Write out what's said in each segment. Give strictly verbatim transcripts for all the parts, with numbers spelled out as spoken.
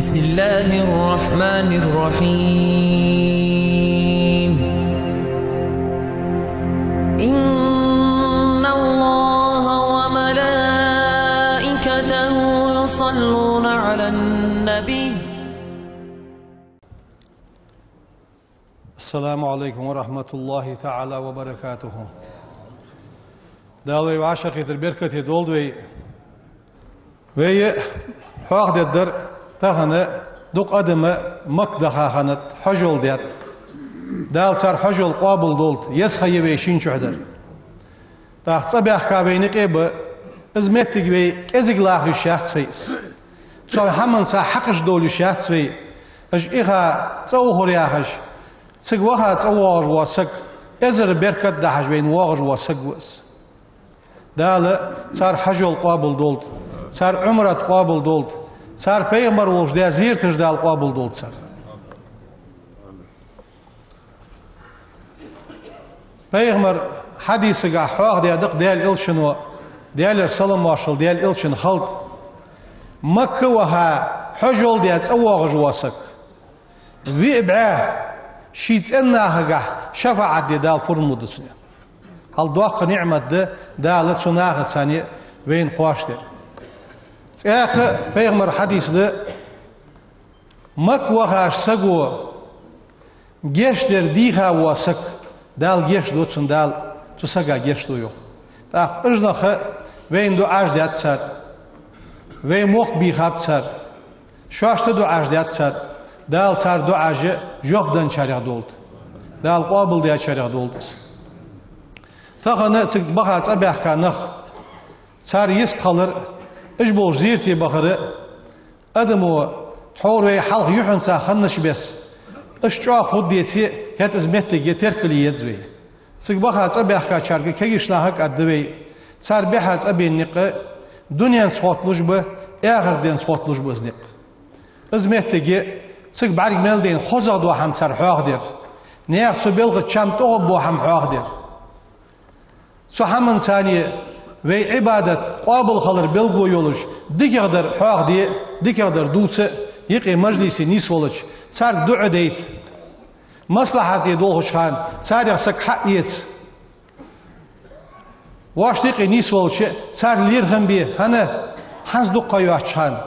بسم الله الرحمن الرحيم. إن الله وملائكته يصلون على النبي. السلام عليكم ورحمة الله تعالى وبركاته. Дала вай вӀашагӀкхетар беркате долда вай. Вай хьоахадергдар тахан дукха адам Макка даха хиннад, хьажол даьд. Дала цар хьажол къоабал долда, еза ха я вай шийна чухь дар. ТӀаккха цӀабаьхка вайна юкъе ба, из моттиг вай кӀезига лаха йиш яц вай из. Цу хӀаманца хьакхаш довла йиш яц вай. Уж иха цӀа ухар яхаш, цига ваха цӀавоагӀаш вола саг, эзар беркат дахьаш вайна воагӀаш вола саг ва из. Дала цар хьажол къоабал долда, цар Ӏумрат къоабал долда, цар пайхамар волча даь зиярташ Дала къоабал долда цар. Пайхамара хьадисагахь хьоахадаьд-кх Даьла Элчано, Даьлера салам-моаршал Даьла Элчанна хилда, Макка ваха хьажол даь цӀавоагӀаш вола саг виъ бӀаь ший цӀен нахагахь шафаӀат де Дала пурам лургда цунна. Хьал доккха ниӀмат да Дала цу нахаца вайна кхоачашдер. ЦӀаькха пайхамара хьадис да: Макка вахача саго гешт дар дийха вола саг, Дала гешт ду цунна, Дала цу сага гешт ду, йоах. ТӀаккха уж нах вайна дуӀаш даьд цар, вай мохк бийхаб цар, шоашта дуӀаш даьд цар, Дала цар дуӀашта жоп денначарех долда, Дала къоабал дечарех долда из. Тахан цига баха цӀабаьхка нах, цар йистхилар, уж болча зиярте бахар, адамо тхьовра вай хьалха юххьанца хиннача беса, уж чӀоагӀа хургдеце, хӀаьта из моттиг теркал е еза вай. Цига баха цӀабаьхкачарга кегийча наха кӀадда вай, цар баьха цӀабена никъ дуненца хотталуш ба, эхарта денца хотталуш ба из никъ. Из моттиг цига бӀарга мел дайна хозагӀа дола хӀама цар хьоахадер, наьха цу белхаца чам тӀагӀоргбола хӀама хьоахадер. Цу хӀаманца вай Ӏибадат къоабал хилар белгало йолаш, дикагӀдар хьоахаде, дикагӀдар дувца, юкъе мажлисе нийсвелча, царга дуӀа дайта. Маслахьате долхача хана царех саг хьаэца. Вошта юкъе нийсвелча, цар лерхӀам бе, хӀана, хӀанз дукха ха йоацача хана.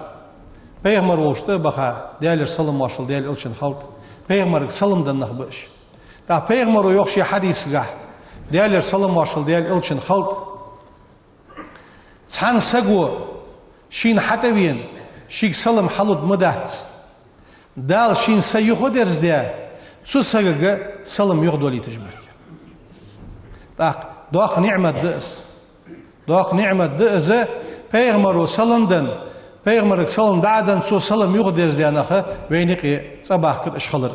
Пайхамар волча тӀа а баха, Даьлера салам-моаршал Даьла Элчанна хилда, пайхамарга салам денна нах ба уж. ТӀаккха пайхамаро йоах ший хьадисагахь, Даьлера салам-моаршал Даьла Элчанна хилда: цхьан саго шийна хьатӀавена, шийга салам хьалургда ма дац, Дала шийна са юхадерзадаь, цу сагага салам юхадолийташ мара. ТӀаккха доккха ниӀмат да из. Доккха ниӀмат да из, пайхамаро салам денна, пайхамарга салам дӀа а денна, цо салам юхадерзадаь нах вайна юкъе цӀабахкар, уж хилар.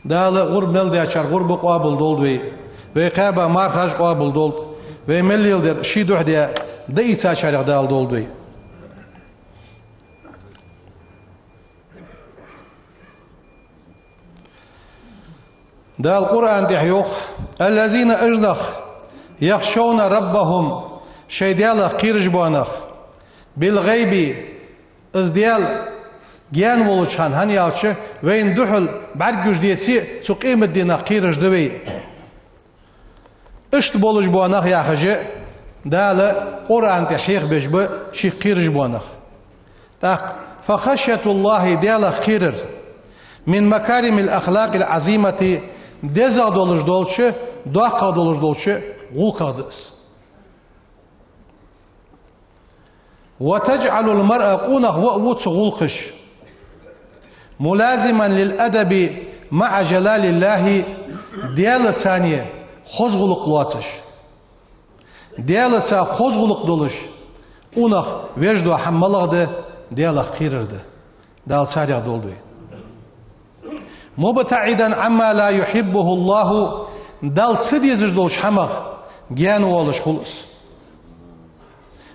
Дала гӀурба мел даьчар гӀурба къоабал долда вай, вай кхаьба мархаш къоабал долда, вай мел леладер ший духьа даь дӀаийцачарех Дала долда вай. Дала Къуръан тӀа йоах: الذين, уж нах, يخشون ربهم, шоай Даьлах кхераш бола нах, بالغيب, из Даьла гаьна волча хана, хӀана аьлча вайна духьал бӀаргагуш деце, цу къематденах кхераш да вай. Иштта болаш бола нах яхаш Дала Къуръан тӀа хьехабеш ба шийх кхераш бола нах. ТӀаккха فخشية الله, Даьлах кхерар, من مكارم الأخلاق العظيمة, дезагӀа долаш долча, доккхагӀа долаш долча гӀулакхех да из. وتجعل المرء, къонах ва а ву цу гӀулакхаша, ملازما للأدب مع جلال الله, Даьлаца хоза гӀулакх лоацаш. Даьлаца хоза гӀулакх долаш къонах веш дола хӀама малагӀа да? Даьлах кхерар да. Дала царех долда вай. مبتعدا عما لا يحبه الله, Далла ца дезаш долча хӀамах гаьна воалаш хул из.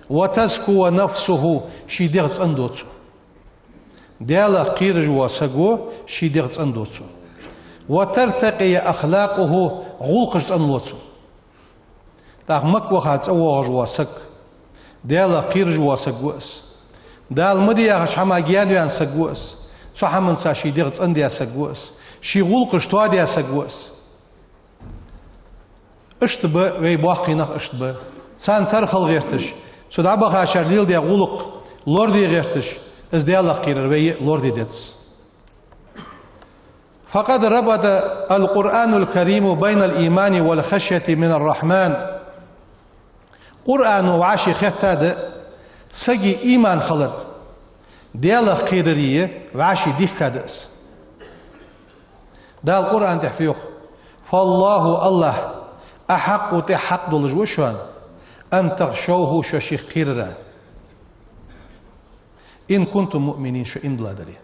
وتزكو نفسه, ший дегӀ цӀендо цо. Даьлах кхераш вола саго ший дегӀ цӀендо цо. وترتقي أخلاقه, гӀулакхаш цӀенлу цун. ТӀаккха Макка ваха цӀавоагӀаш вола саг, Даьлах кхераш вола саг ва из. Дала ма де яхача хӀамах гаьнаваьнна саг ва из. Цу хӀаманца ший дегӀ цӀендаь саг ва из. Ший гӀулакхаш тоадаь саг ва из. Иштта ба вай боккхий нах, иштта ба. Царна тархал гӀерташ, цу дӀабахачар леладаь гӀулакх лораде гӀерташ, из Даьлах кхерар вай лораде деза. فقد ربط القرآن الكريم بين الإيمان والخشية من الرحمن. Къуръано вӀаши хеттад сага иман хилар, Даьлах кхерарий вӀаши дихкад из. Дала Къуръан тӀа фу йоах: فالله, АллахӀ, أحق, тӀех хьакъ долаш ва шоана, أن تخشوه, шо шийх кхерара, إن كنتم مؤمنين, шо иман дилла дале.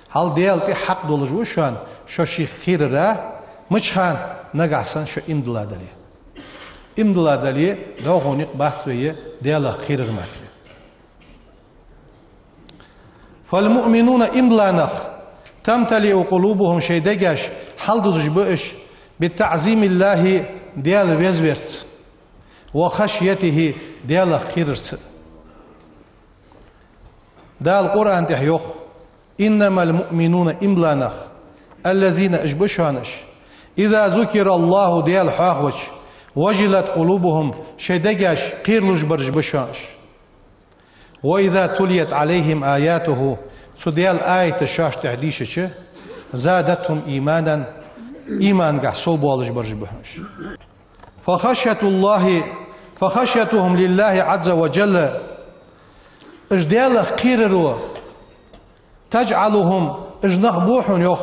Хьал Даьла тӀех хьакъ долаш ва шоана шо шийх кхерара, мича хана? Нагахь санна шо иман дилла дале. Иман дилла дале, дӀахо никъ бац вай Даьлах кхерар мара. فالمؤمنون, иман дилла нах, تمتلئ قلوبهم, шоай дегаш хьалдузаш ба уж, بتعظيم الله, Даьла везверца, وخشيته, Даьлах кхерарца. Дала Къуръан тӀа йоах: إنما المؤمنون, иман дилла нах, الذين, уж ба шоана уж, إذا ذكر الله, Даьла хьоахавича, وجلت قلوبهم, шоай дегаш кхералуш бараш ба шоана уж. وإذا تليت عليهم آياته, цу Даьла аяташ шоашта тӀа дийшача, زادتهم إيمانا, иманагахь сов боалаш бараш ба хьона уж. فخشية الله، فخشيتهم لله عز وجل, уж Даьлах кхераро, تجعلهم, уж нах бу хьона, йоах,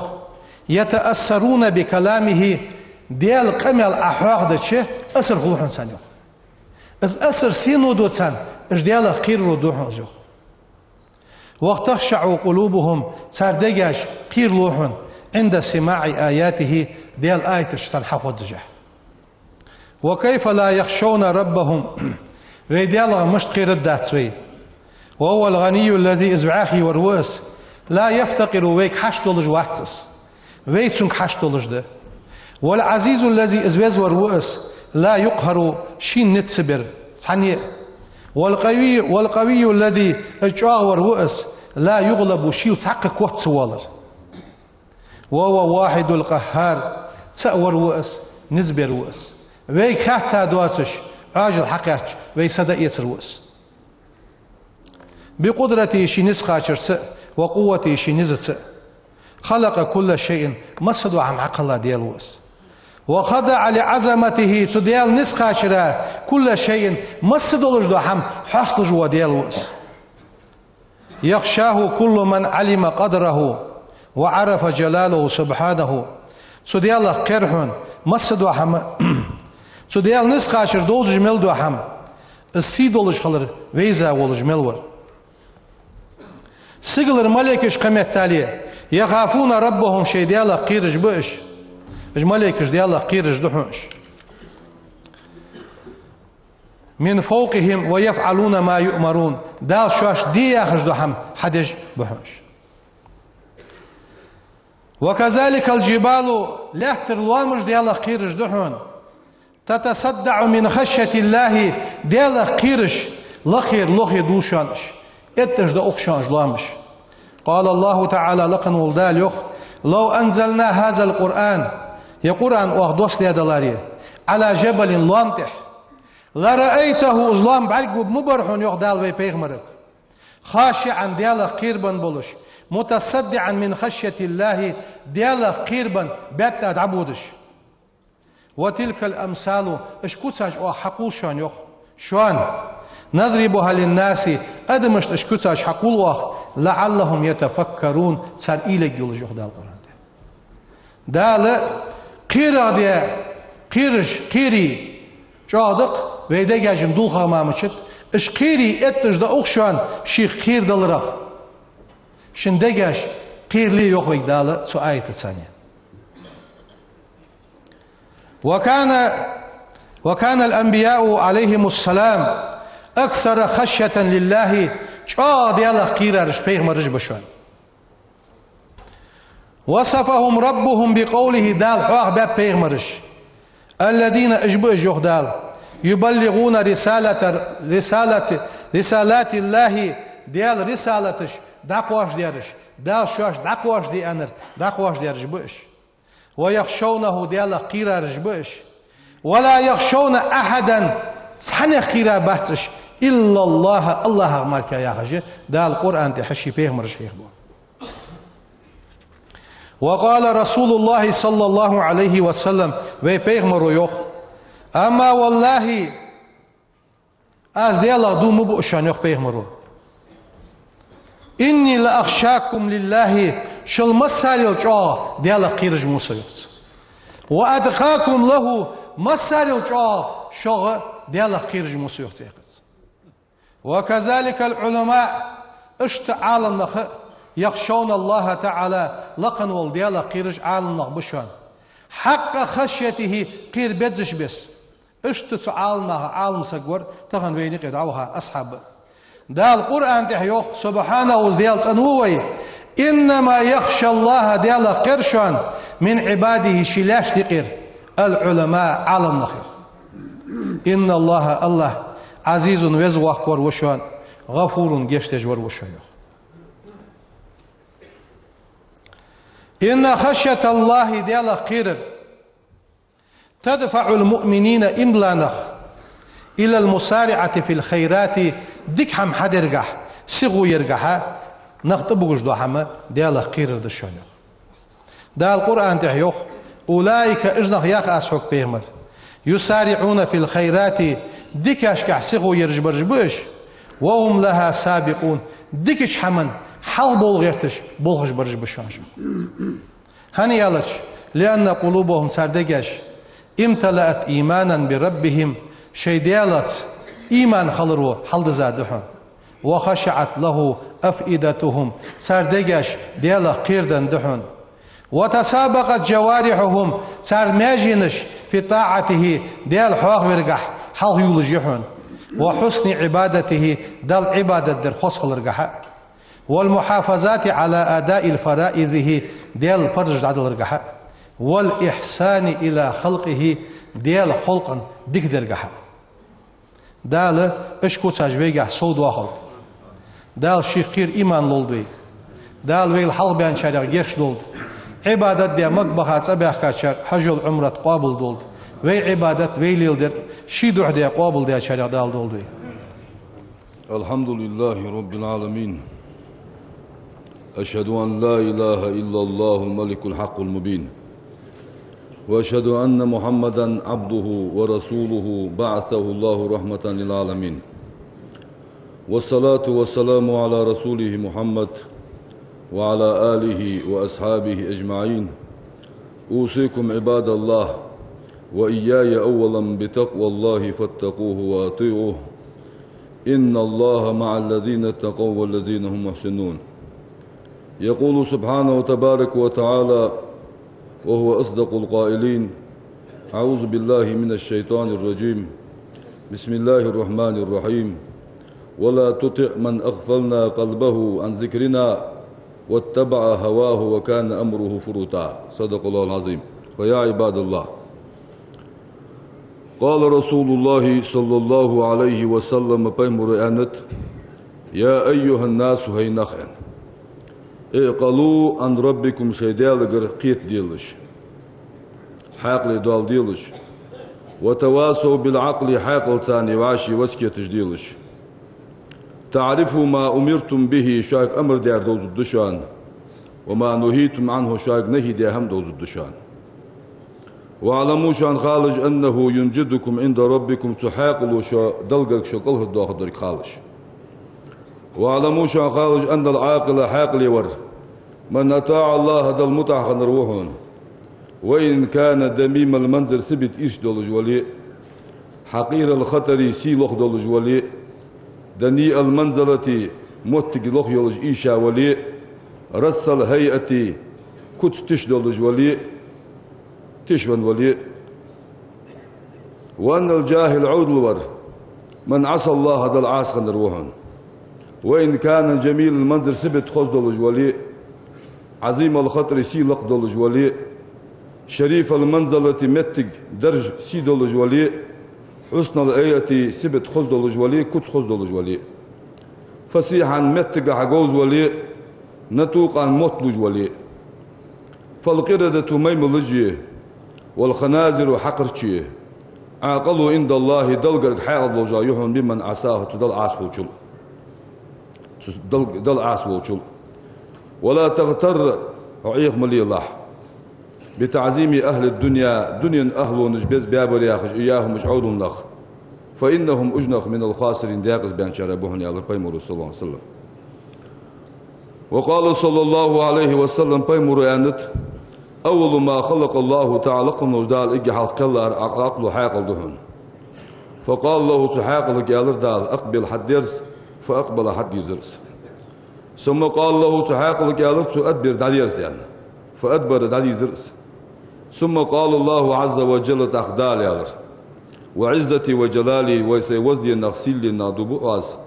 يتأثرون بكلامه, Даьла къамаьл Ӏа хьоахадича, асар хул хьона царна, йоах. Из асар сенах да царна? Уж Даьлах кхераро да хьона из, йоах. وتخشع قلوبهم, цар дегаш кхералу хьона, عند سماع آياته, Даьла аяташ царна хьахозача. وكيف لا يخشون ربهم, вай Даьлах мишта кхераддац вай? وهو الغني الذي, из вӀаьхий вар ва из, لا يفتقر, вайга хьашт долаш вац из. Вай цунга хьашт долаш да. والعزيز الذي, из веза вар ва из, لا يقهر, шийна низ ца бер цхьанне а. والقوي، والقوي الذي, из чӀоагӀа вар ва из, لا يغلب, шийла цхьаккха котта ца воалар. وهو الواحد القهار, цаӀ вар ва из, низ бер ва из. Вайга хаьтта доацаш, Ӏоажал хьакхаьчача, вай са дӀаэцар ва из. بقدرته, ший низ кхачарца, وقوته, ший низаца. خلق كل شيء, масса дола хӀама хьакхелла Даьла ва из. وخضع لعظمته, цу Даьла низ кхачара, كل شيء, масса долаш дола хӀама хьасталуш вола Даьла ва из. يخشاه كل من علم قدره وعرف جلاله سبحانه. Цу Даьлах кхер хьона масса дола хӀама, цу Даьла низ кхачар довзаш мел дола хӀама, из сий долаш хилар вайза волаш мел вар. Сигалара малейкаш кхаметтале, يخافون ربهم, шоай Даьлах кхераш ба уж. Уж малейкаш Даьлах кхераш да хьона уж. من فوقهم ويفعلون ما يؤمرون. Дала шоашта де яхаш дола хӀама хьадеш ба хьона уж. وكذلك الجبال, лаьттара лоамаш Даьлах кхераш да хьона. تتصدع من خشية الله, Даьлах кхераш лакхера лохе дул шоана уж. Этташ да укх шоана уж лоамаш. قال الله تعالى, лакха вола Дала йоах: لو أنزلنا هذا القرآن, ер Къуръан оаха доссадаь даларе, على جبل, лоам тӀа, لرأيته, из лоам бӀаргагургба ма бар хьона, йоах Дала вай пайхамарга, خاشعا, Даьлах кхерабенна болаш, متصدعا من خشية الله, Даьлах кхерабенна бетта дӀабодаш. وتلك الأمثال, уж куцаш оаха хьакхувл шоана, йоах, шоана. نضربها للناس, адамашта уж куцаш хьакхувл оаха, لعلهم يتفكرون, цар уйла ергйолаш, йоах Дала Къуръан тӀа. Дала кхерагӀа де, кхераш, кхерий чӀоагӀа да-кх, вай дегаш-м дулхагӀа ма мичад, уж кхерий этташ да укх шоана шийх кхерадаларах. Шун дегаш кхерале, йоах вайга Дала цу аятаца. وكان، وكان الأنبياء عليهم السلام أكثر خشية لله, чӀоагӀа Даьлах кхерараш пайхамараш ба шоана. وصفهم ربهم بقوله, Дала хьоахабаьб пайхамараш. الذين, уж ба уж, йоах Дала, يبلغون رسالة، رسالة، رسالات الله, Даьла рисалаташ дӀакхоачашдераш, Дала шоаш дӀакхоачашде аьннар дӀакхоачашдераш ба уж. ويخشونه, Даьлах кхерараш ба уж. ولا يخشون أحدا, цхьаннех кхерабац уж, إلا الله, АллахӀах мара, яхаш, Дала Къуръан тӀа ший пайхамараш хьехабу. وقال رسول الله صلى الله عليه وسلم, вай пайхамаро йоах: أما والله, аз Даьлах дув ма буъ шоана, йоах пайхамаро, إني لأخشاكم لله, шул массарел чӀоагӀа Даьлах кхераш ва со, йоах цо. وأتقاكم له, массарел чӀоагӀа шух Даьлах кхераш ва со, йоах цо, яхаш. وكذلك العلماء, иштта Ӏаламнах а, يخشون الله تعالى, лакха вола Даьлах кхераш Ӏаламнах ба шоана, حق خشيته, кхера беззача беса. Иштта цу Ӏаламнаха Ӏалам саг вар тахан вайна юкъе дӀаваха асхьаб. Дала Къуръан тӀа йоах, سبحانه, Даьла цӀена ва вай: إنما يخشى الله, Даьлах кхер шоана, من عباده, ший лаьшта юкъера, العلماء, Ӏаламнах, йоах. إن الله, АллахӀ, عزيز, веза-воккха вар ва шоана, غفور, гешт деш вар ва шоана, йоах. إن خشية الله, Даьлах кхерар, تدفع المؤمنين, иман дола нах, إلى المسارعة في الخيرات, дика хӀама хьадергахьа, сихо ергахьа, нах тӀабугаш дола хӀама Даьлах кхерар да шоана, йоах. Дала Къуръан тӀа йоах: أولئك, уж нах, йоах аз хьога, пайхамар, يسارعون في الخيرات, дикашкахьа сихо ераш бараш ба уж, وهم لها سابقون, дикача хӀаман хьалха бовла гӀерташ болхаш бараш ба шоана, йоах. ХӀана аьлча, لأن قلوبهم, цар дегаш, امتلأت إيمانا بربهم, шоай Даьлаца иман хиларо хьалдизза да хьона, وخشعت له أفئدتهم, цар дегаш Даьлах кхераденна да хьона, وتسابقت جوارحهم, цар маьженаш, في طاعته, Даьла хьоахавергахьа хьалха ювлаш я хьона, وحسن عبادته, Далла Ӏибадат дар хоза хиларгахьа, والمحافظة على أداء فرائضه, Даьла парзаш дӀадаларгахьа, والإحسان إلى خلقه, Даьла халкъана дика даргахьа. Дала уж куцаш вайгахьа совдоахалда. Дала шийх кхера иман лолда вай. Дала вайла хьалха баьнначарех гешт долда. Ӏибадат даь, Макка баха цӀабаьхкачар хьажол Ӏумрат къоабал долда. Вай Ӏибадат, вай леладер ший духьа даь, къоабал даьчарех Дала долда вай. الحمد لله رب العالمين. أشهد أن لا إله إلا الله الملك الحق المبين. وأشهد أن محمدا عبده ورسوله بعثه الله رحمة للعالمين. والصلاة والسلام على رسوله محمد وعلى آله وأصحابه أجمعين. أوصيكم عباد الله وإياي أولا بتقوى الله فاتقوه وأطيعوه. إن الله مع الذين اتقوا والذين هم محسنون. يقول سبحانه تبارك وتعالى وهو أصدق القائلين: أعوذ بالله من الشيطان الرجيم. بسم الله الرحمن الرحيم. ولا تطع من أغفلنا قلبه عن ذكرنا واتبع هواه وكان أمره فرطا. صدق الله العظيم. فيا عباد الله، قال رسول الله صلى الله عليه وسلم, пайхамаро аьннад: يا أيها الناس, хӀай нах, аьнна, اعقلوا عن ربكم, шоай Даьлагара кхетаделаш, хьаькъале доаладелаш, وتواصوا بالعقل, хьаькъалца вӀаши васкеташ делаш. تعرفوا ما أمرتم به, шуга амар даьр довзаргда шоана, وما نهيتم عنه, шуга нахӀи даь хӀама довзаргда шоана. واعلموا, шоана халаш, أنه ينجدكم عند ربكم, цу хьаькъало шо Далла гарга шо кӀалхардоахаргдолга халаш. واعلموا, шоана халаш, أن العاقل, хьаькъале вар, من أطاع الله, Далла мутӀахьа хиннар ва хьона. وإن كان دميم المنظر, сибат ийрча долаш вале а, حقير الخطر, сий лоха долаш вале а, دنيء المنزلة, моттиг лоха йолаш ийша вале а, رث الهيئة, куц тиша долаш вале а, тишвенна вале а. وأن الجاهل, Ӏовдал вар, من عصى الله, Далла Ӏаса хиннар ва хьона. وإن كان جميل المنظر, сибат хоза долаш вале а, عظيم الخطر, сий лакха долаш вале а, شريف المنزلة, моттиг, дарж сий долаш вале а, حسن الهيئة, сибат хоза долаш вале а, куц хоза долаш вале а. فصيحا, меттагахьа говза вале а, نطوقا, мотт луш вале а. فالقردة, маймалаши, والخنازير, хьакхарчи, أعقل عند الله, Далла гарга хьаькъал долаш я хьона, ممن عصاه, цу Далла Ӏаса волчул. Цу Дал-, Далла Ӏаса волчул. ولا تغتر, хьо Ӏеха ма лелахь, بتعظيم أهل الدنيا, дунен ахӀлонаш беза баьбар яхаш, إياهم, уж Ӏовдал нах, فإنهم, уж нах, من الخاسرين, декъаза баьнначарех ба хьона, аьлар Пайхамаро, صلى الله عليه وسلم. وقال صلى الله عليه وسلم, Пайхамаро аьннад: أول ما خلق الله تعالى, лакха волча Дала эггара хьалха кхеллар, العقل, хьаькъал да хьона. فقال له, цу хьаькъалага аьлар Дала: أقبل, хьадерза, فأقبل, хьадерзар из. ثم قال له, цу хьаькъалага аьлар цо: أدبر, дӀадерза, аьнна. فأدبر, дӀадерзар из. ثم قال الله عز وجل, тӀаккха Дала аьлар: وعزتي وجلالي, вай сай возадаьннах, сийладаьннах дув буъ аз,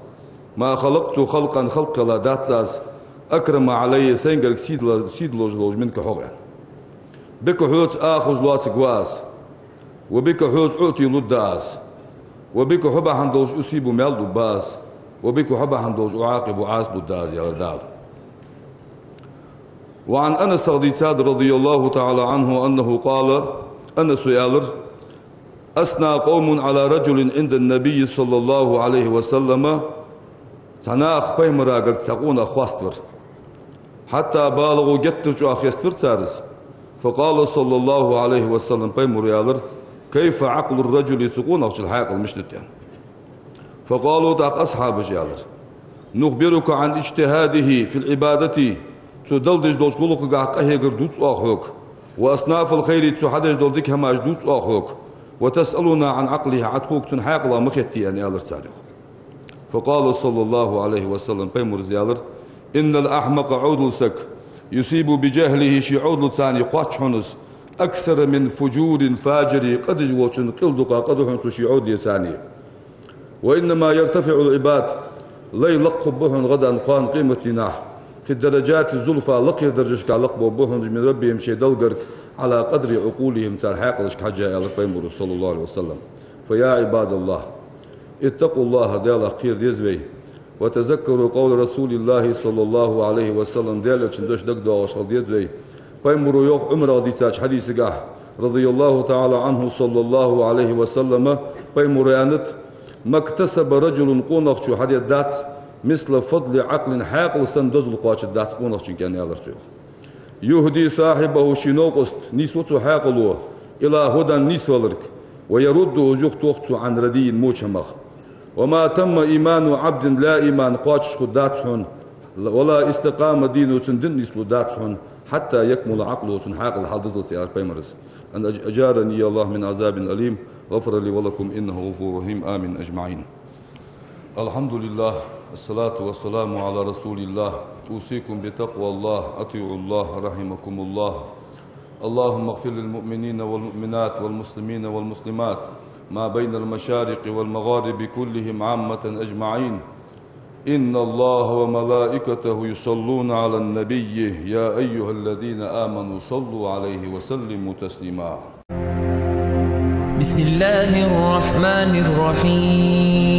ما خلقت خلقا, халкъ кхелла дац аз, أكرم علي, сайна гарга сий дола-, сий долаш долаш, منك, хьох, аьнна. بك, хьоца, آخذ, лоацаргва аз, وبك, хьоца, أعطي, лургда аз, وبك, хьо бахьан долаш, أصيب, маьл лургба аз, وبك, хьо бахьан долаш, أعاقب, Ӏазап лургда аз, аьлар Дала. وعن أنس, дийцад, رضي الله تعالى عنه, أنه قال, Анаса аьлар: أثنى قوم على رجل عند النبي صلى الله عليه وسلم, цхьа наха Пайхамара гарга цхьа къонах хоаставир. حتى بالغوا, геттара чӀоагӀа хеставир цар из. فقال صلى الله عليه وسلم, Пайхамаро аьлар: كيف عقل الرجل, цу къонахчун хьаькъал мишта да, аьнна. فقالوا, тӀаккха асхьабаша аьлар: نخبرك عن اجتهاده في العبادة, цо Далла деш долча гӀулакхагахьа къахьегар дувц оаха хьога, وأصناف الخير, цо хьадеш дола дика хӀамаш дувц оаха хьога, وتسألنا عن عقله, Ӏа тхога цун хьаькъалах ма хетте, аьнна, аьлар цар, йоах. فقال صلى الله عليه وسلم, Пайхамаро аьлар: إن الأحمق, Ӏовдала саг, يصيب بجهله, ший Ӏовдалца кхоач хьона из, أكثر من فجور الفاجر, къа деш волчун къил дукха къа да хьона цун ший Ӏовдалца. وإنما يرتفع العباد, лай лакхбу хьона гӀадгӀан кхоана къематдийнахьа, في الدرجات الزلفى, лакхера даржашка лакхбу хьона уж, من ربهم, шоай Далла гарга, على قدر عقولهم, цар хьаькъалашка хьежжа, аьлар Пайхамаро, صلى الله عليه وسلم. فيا عباد الله، اتقوا الله, Далах кхера деза вай. وتذكروا قول رسول الله صلى الله عليه وسلم, Даьла Элчан дош дагадоагӀаш хила деза вай. Пайхамаро йоах Ӏумарах дийцача хьадисагахьа, رضي الله تعالى عنه, صلى الله عليه وسلم, Пайхамаро аьннад: ما اكتسب رجل, къонахчо хьадергдац, مثل فضل عقل, хьаькъал санна дозал кхоачаргдац къонахчунга, аьнна, аьлар цо, йоах. يهدي صاحبه, ший новкъост нийсву цу хьаькъало, إلى هدى, нийсваларга, ويرده, из юхатох цо, عن ردي, воча хӀамах. وما تم إيمان عبد, лай иман кхоачаш хургдац хьона, ولا استقام دينه, цун дин нийслургдац хьона, حتى يكمل عقله, цун хьаькъал хьалдизалца, аьлар Пайхамаро. أن أج-، أجارني الله من عذاب أليم، غفر لي ولكم إنه غفور رحيم. آمين أجمعين. الحمد لله، الصلاة والسلام على رسول الله. أوصيكم بتقوى الله، أطيعوا الله، رحمكم الله. اللهم اغفر للمؤمنين والمؤمنات والمسلمين والمسلمات ما بين المشارق والمغارب كلهم عامة أجمعين. إن الله وملائكته يصلون على النبي، يا أيها الذين آمنوا صلوا عليه وسلموا تسليما. بسم الله الرحمن الرحيم.